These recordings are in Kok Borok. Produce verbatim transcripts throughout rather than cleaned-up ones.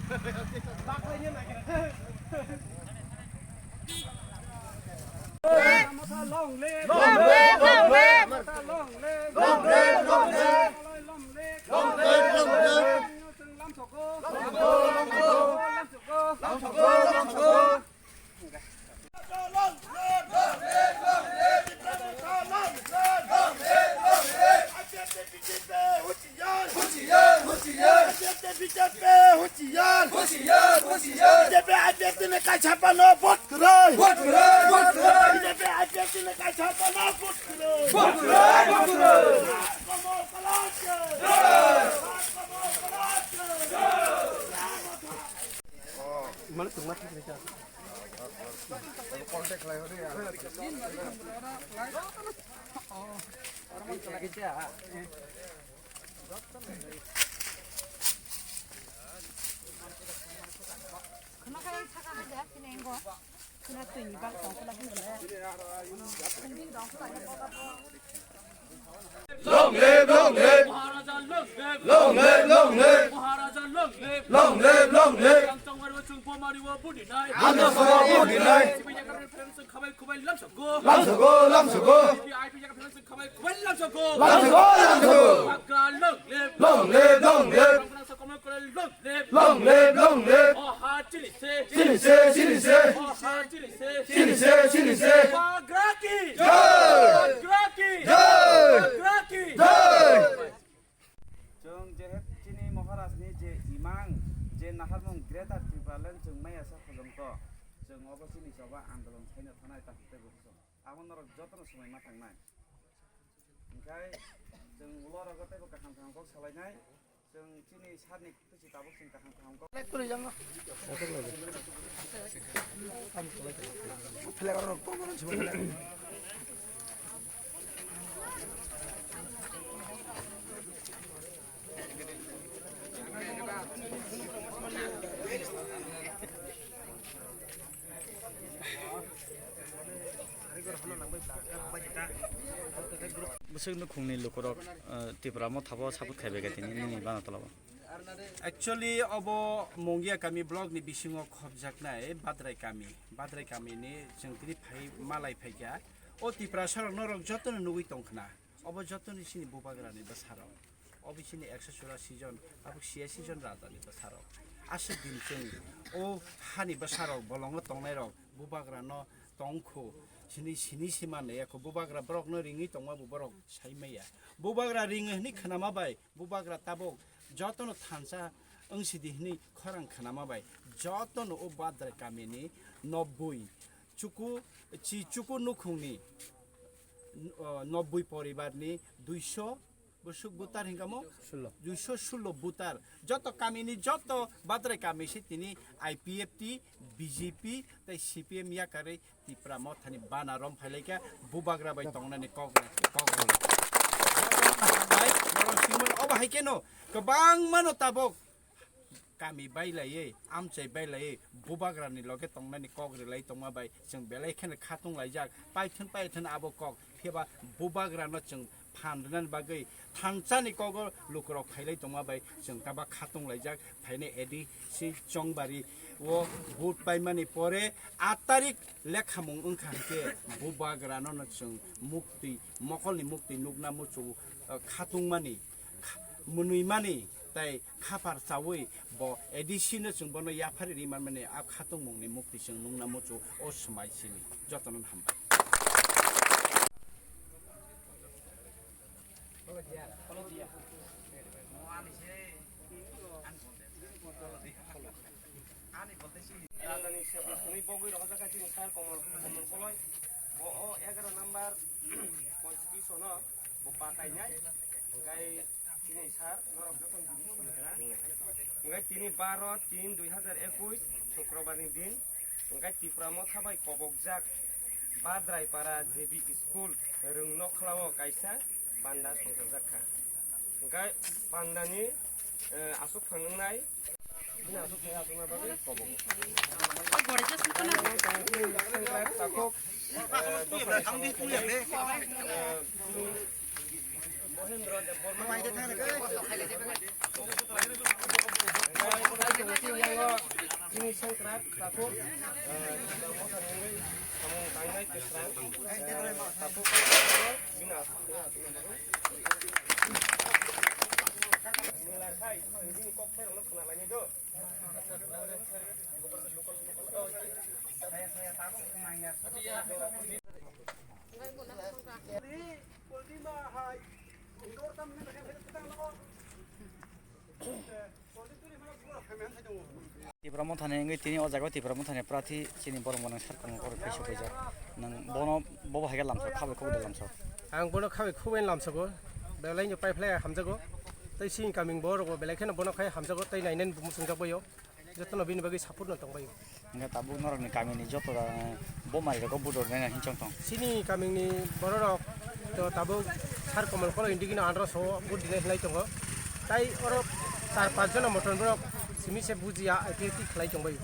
Long live, long live, long live. Long live, long live. Long live, long live. Husiar, husiar, husiar. B J P I P F T ni kaisa phano vote kwrwi. Vote kwrwi, vote kwrwi. B J P I P F T ni kaisa phano vote kwrwi. Vote kwrwi, vote kwrwi. Komo Kalonji. Komo Kalonji. Mane tongma thik rikha. Long live, long live. Maharaja long live. Long live, long live. Maharaja long live. Long live, long live. Ang tongmani o chwng bomani o budi nai. Ang tongmani o budi nai. B J P I P F T ni chwng khabai khubai lamsogo. Lamsogo, lamsogo. B J P I P F T ni chwng khabai khubai lamsogo. Lamsogo, lamsogo. Bagra long live. Long live, long live. Bagra sa komo kore long live. Long live, long live. O ha chini se. Chini se, chini se. O ha chini se. Chini se, chini se. Bagra ki. Jai. Bagra ki. Jai. Bagra ki. Jai. Chwng je het chini Maharaj ni je imang, je naharmung Greater Tipraland chwng maya sa khulum to. Chwng obo chini choba andolon khaina thanai ta tei bo. Abo norok jotono swmai ma thangnai. Hinkhe chwng ulo rogo teibo kaham kaham kok salainai. Chwng chini sarni kuchi tabuk chwng kaham kaham kok. Bwswk nukhungni lukurok, eh, Tipra Motha bo support khaibaikha tini nini bana tolabo. Actually, obo Mongia kami block ni bisingo khopjaknai Badrai kami. Badrai kami ni chwng tini phai malai phaikha. O Tiprasa rok norok jotono nugwi tongkhna. Obo jotoni chini bubagrani bwsarok. Obo chini ekso churasi jon, tabuk siyasi jon rajani bwsarok. Aswk din chwng o hani bwsarok bolongo tongnairok bubagrano tongkhu. Chini sini sima naiya kho bubagra borokno ringwi tongma bo borok sai maya. Bubagra ringo hwnwi khnama bai bubagra tabuk jotono thansa wngsidi hwnwi khorang khnama bai jotono o Badrai kamini nobboi chuku chi chuku nukhungni, o, nobboi poribarni duiso bwswk butar hinkamo? Sullo. Duiso sullo butar. Joto kamini joto Badrai kami se tini I P F T, B J P tei C P M yakarwi Tipra Mothani bana rom phailaikha bubagra bai tongnani kok, kok rwna. Bai, borok simon obo hai keno kwbangmano tabuk kami bailaiwi, amchai bailaiwi, bubagrani loge tongnani kok rwlai tongma bai chwng belai kheno khatung laijak, paithwn paithwn abo kok, phiya ba bubagrano chwng phan rwnani bagwi thansani kogo lukurok phailai tongma bai chwng taba khatung laijak, phainai A D C Chongbari o vote paimani pore aat tarik lekhamung wngkha hinkhe bubagrano no chwng muktwi, mokolni muktwi nukna muchungo, eh, khatungmani, kha-, mwnwimani tei khapar chawi bo A D C no chwng bono yaphari ri manmani a khatungmungni mukti chwng nungna muchungo o swmai simi. Jotono hambai. Rajani se-, sini bogwi rohorjak kha chini sir Komol, Komol Koloi. Bo o egaroh number constitution o bo batainai. Hwnkhe chini sir norok joto ni tini sini kha. Hwnkhe tini baro tin dui hazar ekush Sukrobar ni din. Hwnkhe Tipra Motha bai kobokjak Badraipara J B School Rwngnokhlao kaisa panda songchajak kha. Hwnkhe pandani, eh, aswk phang wngnai, bini aswk phai aswkna bagwi kobogo. Takhuk, eh, dophani samung thangwi, eh, Mohendro Debbarma. Sengkrak, takhuk, eh, samung tangnai kwsrang, eh, takhuk, bini aswk. Nung lakhai, nini kok pherokno khna lainai do. Tipra Mothani wngwi tini o jaga o Tipra Mothani prathi chini borok gwnang sar kwrwngma borok kaiso khaijak. Nwng bono bobo hai khe lamsok, khabai khobwi de lamsok. Ang bono khabai khobwi lamsogo, belai no paiphlai hamjago. Tei sini kaming borok bo belai kheno bono khai hamjago, tei nainani bo muchungjak baio. Jotono bini bagwi support no tongbai. Hingke tabuk norokni kamini joto da, bo mari rok budor nai hinchong tong. Sini kamini bororok to tabuk sar Komol Kolo indigino andro so vote dinai hinlai tongo. Tai oro char panch jona moton borok simi se bujiya I P F T khlai tongbai.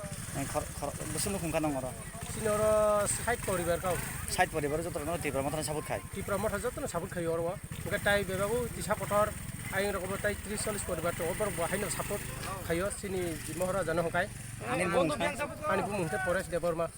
Khor, khor, bwswk nukhung kha nang oro? Sini oro sait poribar kau. Sait poribar joto no Tipra Mothani support khai. Tipra Motha jotono support khai oro. Hingke tai bebago tisa kotor ayang rok bo tai tris chollis poribar tongo, borok bo haino support khaio chini Maharaja no hwnkhe. Ani bumung khe? Ani bumung khe Paresh Debbarma.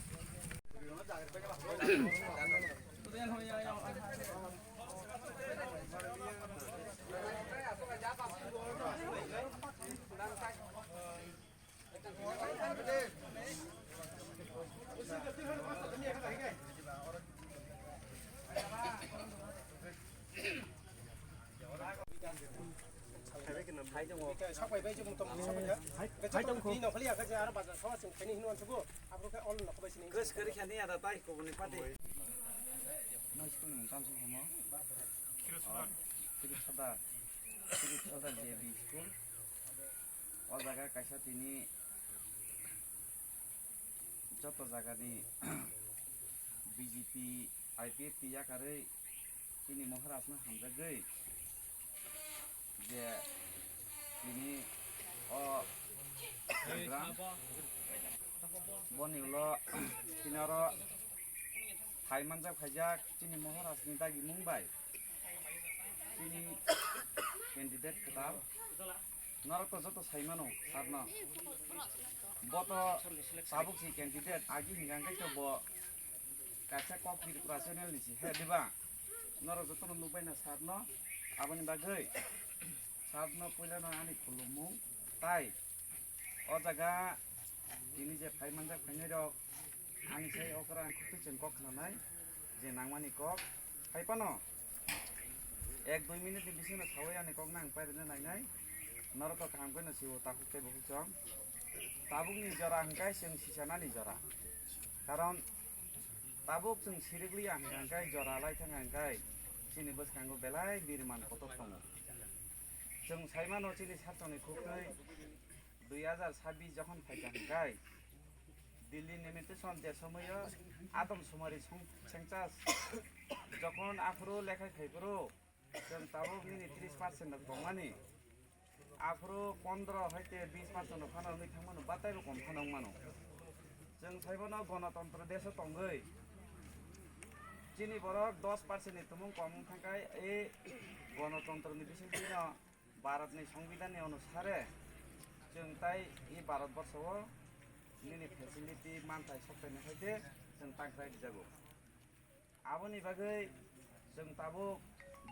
High school ni mung tamo se himo? Kiri Sodar, Kiri Sodar J B school. O jaga kaisa tini joto jagani B J P, I P F T yakarwi chini Maharajno hamjagwi je tini o program boni ulo tini oro phai manjak phaijak chini Maharajni dagimung bai. Chini candidate kwtal. Norok to joto sai mano, sir no. Bo to tabuk si candidate, agi hingka hingke to bo kaisa kok Tripura channel ni si, he, diba? Norok joto no nukbai na sir no, aboni bagwi sir no puila no ani khulumung, tai o jaga tini je phai manjak phainai rok, ani sai okra ang khutui chwng kok khnanai, je nangmani kok, hai phano ek dui minute ni bisingo sawi ani kok nang pairwna nainai, norok to kaham khe no siwo takhuk tei bukhuk chwng. Tabuk ni jora hwnkhe chwng sisa nani jora, karon tabuk chwng sirikliya hwnkhe jora lai thang hwnkhe chini bwskango belai birman kotor tongo. Chwng sai mano chini sasoni khuktwi dui hajar sabbish jokhon phaikha hwnkhe Delhi ni imitation je somoyo atom sumari song-, census jokhon aphuru lekhai phaiphuru chwng tabuk nini tris percent rok tongmani, aphuru pondro hai te bis percent rok phano wngwi thangmano, bataibo kom phano wngmano. Chwng sai mano gonotontro desh o tongwi chini borok dos percent ni tumung kom wng thangkha, e gonotontro ni bisingtwi no Bharatni Songbidanni onusare chwng tai e Bharatborsho o nini facility manthai soktaini hai de chwng tangkhlai rijago. Aboni bagwi chwng tabuk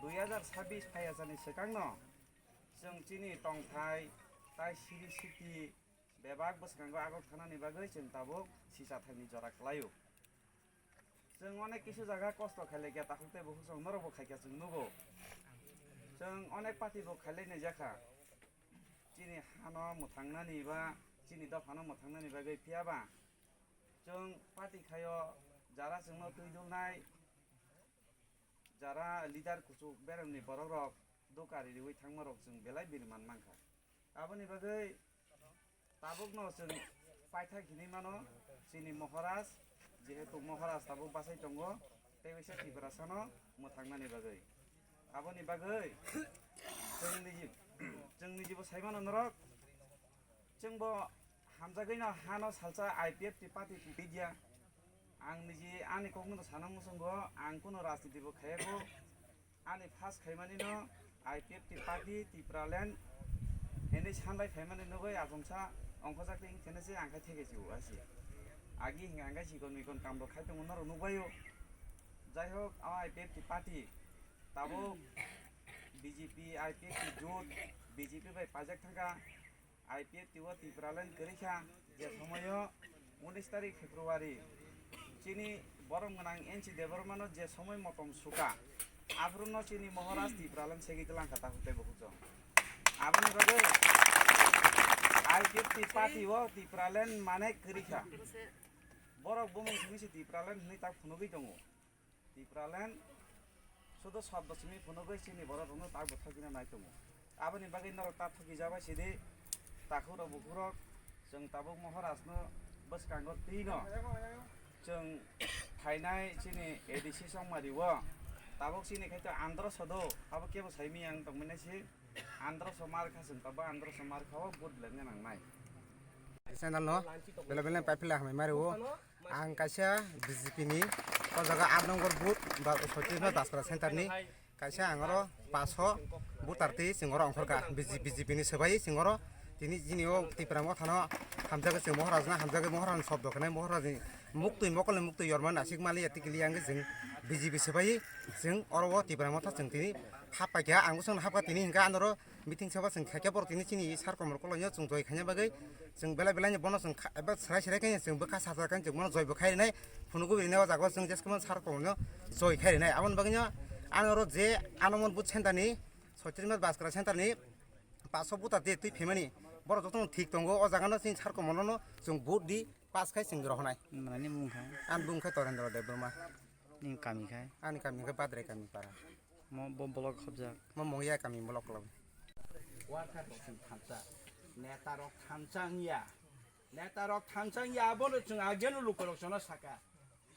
dui hajar sabbish phai hachani swkangno chwng chini tongthai tai siri siti bebak bwskango agok thanani bagwi chwng tabuk sisa thaini jora kwlaio. Chwng onek kisu jaga kosto khailai khe takhuk tei bukhuk chwng norokbo khaikha chwng nugo. Chwng onek party bo khailai naijakha. Chini hano mwthangnani ba chini dophano mwthangnani bagwi phiya ba chwng party khaio jara chwngno twi dulnai, jara leader kuchuk beremni borok rok doka ririwi thangma rok chwng belai birman mankha. Aboni bagwi tabukno chwng paithak hinwi mano chini Maharaj, jehetu Maharaj tabuk bachai tongo, tei waisa Tiprasano mwthangnani bagwi. Aboni bagwi chwng niji, chwng nijibo sai mano norok, chwngbo hamjagwino hano salsa I P F T party twidia. Ang niji ani kokno sana muchungo, ang kuno rajniti bo khayako. Ani first khaimani no I P F T party Tipraland Hwnwi sanbai phaimani nugwi achomsa ongkhojak tei wngkhe se ang khe theke se o asi. Agi hwnka hwnka chikon mikon kamrok khai tongo norok nukbaio. Jai hok, o I P F T party tabuk B J P, I P F T jot B J P bai paijak thangkha. I P F T o Tipraland kwrwi kha, je somoio unis tarik February chini borom gwnang N C Debbarmano je somoi motom suka, aphuru no chini Maharaj Tipraland segwi twlang kha takhuk tei bukhuk chwng. Aboni bagwi I P F T party o Tipraland mane kwrwi kha. Borok bumung simi se Tipraland hwnwi tak phunugwi tongo. Tipraland sudo sot bo simi phunugwi chini borok rokno tak bo thokina nai tongo. Aboni bagwi norok tak thoki jabai sidi, takhuk rok bukhuk rok, chwng tabuk Maharaj no bwskango twi no chwng phainai chini A D C Chongmari o tabuk chini khai to andro sodo abo kebo sai mi ang tongmani si. Andro somar kha chwng tabo andro somar kha o vote lengna nangnai. Channel no bela bela pai phila hamai mari o. Ang kaisa B J P ni o jaga aat number booth ba Soitrishmat Baskara center ni kaisa ang oro paso voter twi chwng oro ongkhor kha B J P ni swbai chwng oro tini chini o Tipra Motha no hamjagwi chwng Maharaj no hamjagwi Maharaj ni sobdo khnai Maharaj ni muktwi mokol ni muktwi yorma nasik maliya tikili ang chwng B J P swbai chwng oro o Tipra Motha chwng tini hap paikha ang bwswk no hapkha tini hwnkha anoro. Meeting saba chwng khaikhe borok tini chini sar komor kolokno chwng joi khaina bagwi chwng belai belai bono chwng kha-, eba swrai swrai khe chwng bwkha sacha khe chwng bono joi bo khai rinai. Phunugwi rinai o jaga o chwng jeskamano sar komorno joi khai rinai. Aboni bagwino ano oro je ano mon booth center ni Soitrishmat Baskara center ni paso voter de twi phaimani borok jotono thik tongo. O jaga no chini sar komorno chwng vote di pass khai chwng rohonai. Nani mung kha? Ani bung khe Torendra Debbarma. Ni kami khai? Ani kami khe Badrai kami para. Mo bo block khobjak. Mo Mongya kami block lo. Worker rok chwng thansa, neta rok thansa wngya, neta rok thansa wngya, abono chwng ageno lukurok chwngno saka,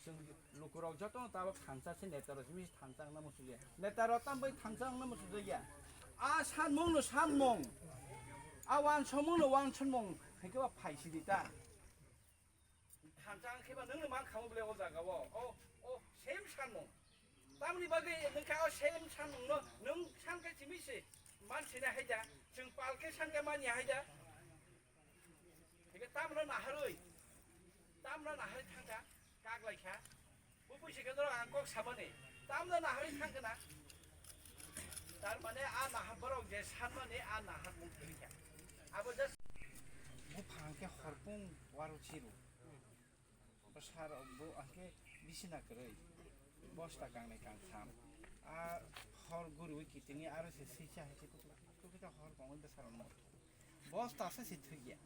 chwng lukurok jotono tabok thansa se, neta rok simi thansa wngna muchungya, neta rok tambai thansa wngna muchungjakya. A sanmungno sanmung, a wansomungno wansomung, hai khe ba phai sidi ta. Thansa wng khe ba nwng no man kha mo bole o jaga o. O, o same sanmung. Tamoni bagwi nwng kha o same sanmung no nwng san khe simi se man sina hai da. Chwng pal khe san khe man ya hai da. Hingke tamno naharwi, tamno naharwi thang kha, kak lai kha. Bo buisi khe norok ang kok samani. Tamno naharwi thang kha na. Tar mane a nahar borok je sanmani a nahar mung kwrwi kha. Abo just buphang khe horpung waro chiru. Bwsarok bo hwnkhe bisina kwrwi, bosta kangnwi kangtham. A hor guriui kitingwi aro se swisa hai khe tukui tukui ta hor kongwi bwsarokno muthung. Bosta se se thwikya.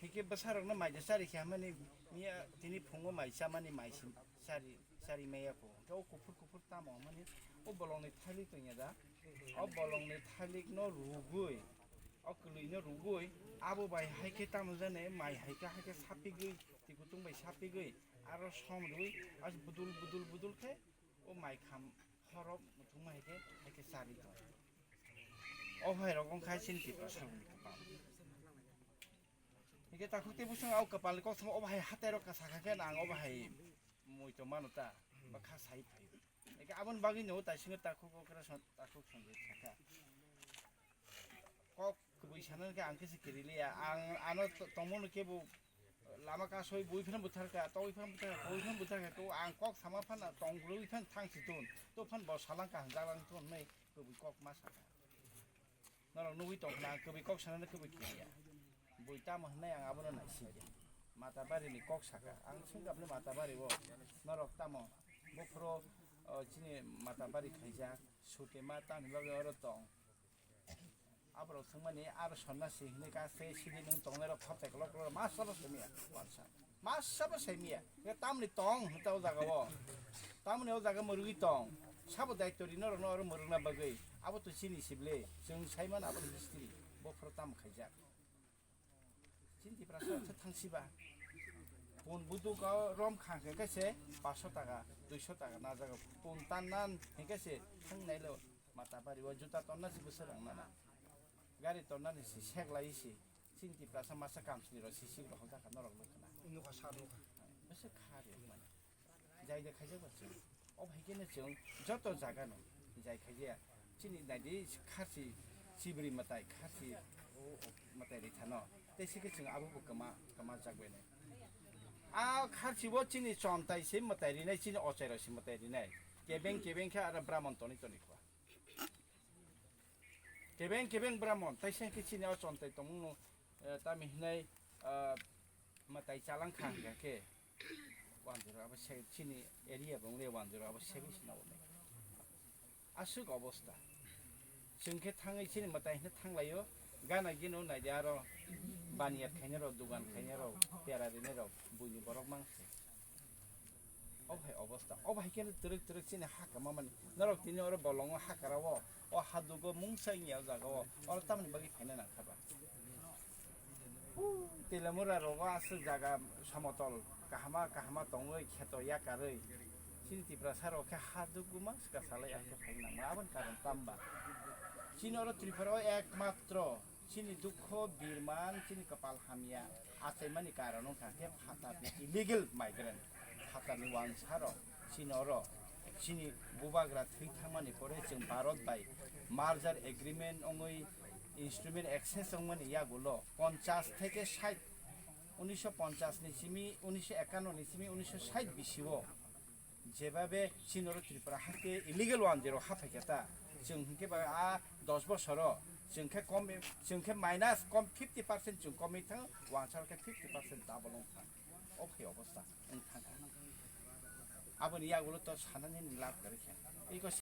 Hikhe bwsarokno maida chari khe hamani miya tini phungo mai chamani mai sim chari chari maya kho. Hwnkhe o kuphur kuphur tamo hamani o bolongni thailik tongya da. O bolongni thailikno rugui O kwlwino rwgwi abo bai hai khe tamo jani mai hai khe hai khe sapigwi twi kutung bai sapigwi aro som rwui as budul budul budul khe o mai kham horo muthungma hai khe hai khe chari tong. O hai rok wngkha chini Tiprasa rokni kwpal. Hingke takhuk tei bwswng o kwpal kok samo o bahai hatai rok kasa kha khe ang o bahai mui tong mano ta ba kha sai phai. Hingke aboni bagwi no tai singo takhuk okra takhuk sonjoi kha kha. Kok kwbwi sana khe ang khe se kiri liya. Ang ano to-, tongmano kebo lama kasoi bui phano butharkha, togwi phano butharkha, koi phano butharkha, to ang kok sama phano tong rwi phano thang si tun. To phano bo salang ka hanjalang tun nei kwbwi kok ma saka. Norok nugwi tong khna ang kwbwi kok sana kwbwi kiriya. Bui tamo hwnai ang abono naisingya. Mata bari ni kok saka. Ang singkap ni mata bari o. Norok tamo bophro, o, chini mata bari khaijak. Sute ma tamni bagwi oro tong. Aborok thwngmani aro sonnasi hinwi kaste sidi nwng tongnairok khaptai kolok kolok ma sabo saimanya wansa. Ma sabo saimanya. Tamni tong hinta o jaga o. Tamni o jaga mwrwgwi tong. Sabo daityo rino rokno oro mwrwkna bagwi. Abo to chini sible. Chwng saimano abo history. Bophoro tamo khaijak. Chini Tiprasa se thangsiba. Pun buduk o rom khang khe kaise paanch sho taka, dui sho taka na jaga. Pun tannan hingke se thang nailo. Mata bari o juta tonna si bwswk rang nana. Gari tonna ni si sek lai si. Chini Tiprasa masa kamsni ro si si ro hojak norok nukha na. Nukha sa nukha. Bwswk kha ri mani. Jai de khaijak ba chwng. O hai khe no chwng joto jaga no jai khaijaya. Chini naidi kharchi Chibri mwtai kharchi mwtai rithano. Tei sikhe chwng abo bo kwma, kwma jakbainai. A kharchibo chini chontai se mwtai rinai, chini ochairok se mwtai rinai. Kebeng kebeng khe aro Brahmon toni toni kho. Kebeng kebeng Brahmon, tei se khe chini o chontai tongmung no, eh, tami hinai, ah, mwtai chalang kha hingkha khe, wanjwrok abo se chini area bong le wanjwrok abo sebi sina bo nai. Aswk obosta. Chwng khe thangwi chini mwtai hino thanglaio, gana gino naidi aro baniyat khainai rok, dugan khainai rok, pera rinai rok, buini borok mang se. Obo hai obosta, obo hai khe twrwk twrwk chini ha kama mani. Norok tini oro bolongo ha kara o, o hadugo mungsa wngya o jaga o, oro tamni bagwi phaina nang kha ba. Telamura rogo aswk jaga somotol kahama kahama tongwi kheto yakarwi. Chini Tiprasa rok khe ha duguma swka salai aswk phaina nangma aboni karon tamba. Chini oro Tripura o ekmatro chini dukho birman chini kapal hamya achaimani karon wngkha khe phatarni illegal migrant. Phatarni wansarok chini oro chini bubagra thwi thangmani pore chwng Bharat bai merger agreement wngwi instrument access wngmani yagulo ponchas theke sait, unisho ponchas ni simi, unisho ekanno ni simi, unisho sait bisio jebabe chini oro Tripura hake illegal wanjwrok ha phaikha ta, chwng hinkhe ba a dos bosoro chwng khe kom, chwng khe minus kom fifty percent chwng komwi thango, wansarok khe fifty percent double wng thango. O hai obosta wng thangkha. Aboni yagulo to sanani ni lab kwrwi kha. Iko